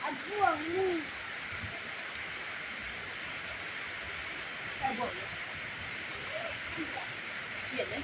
ອັນພວກນີ້ ໃສ່ບົດເລີຍ ຂຽນເລີຍ.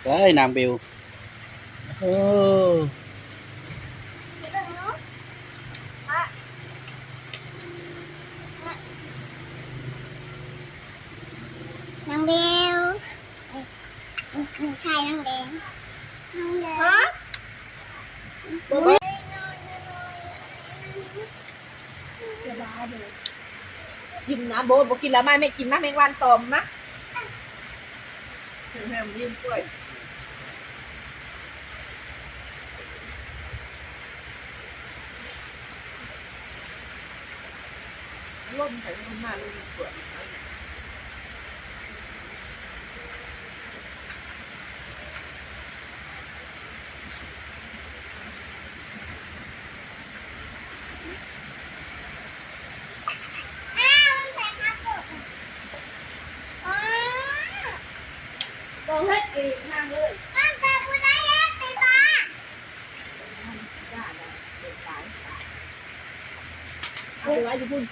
ເອີຍ ນາງບິວ ເອີ ນາງບິວ ເອີຍ ໃສ່ນ້ຳແດງ ນ້ຳແດງ ຮະ? ກິນນະ ໂບ ບໍ່ກິນລະ ມາແມ່ກິນ ມາ ແມງວັນຕອມ ມາ ແຮມ ແຮມ ກິນກ້ວຍ ລົມໃຜລົມມາ ລົມກວດ. ຕ້ອງເຮັດອີກນາງເອີຍ ມັນກໍບໍ່ໄດ້ເຮັດຕິບາ ເອົາໄວ້ຢູ່ພຸ້ນ.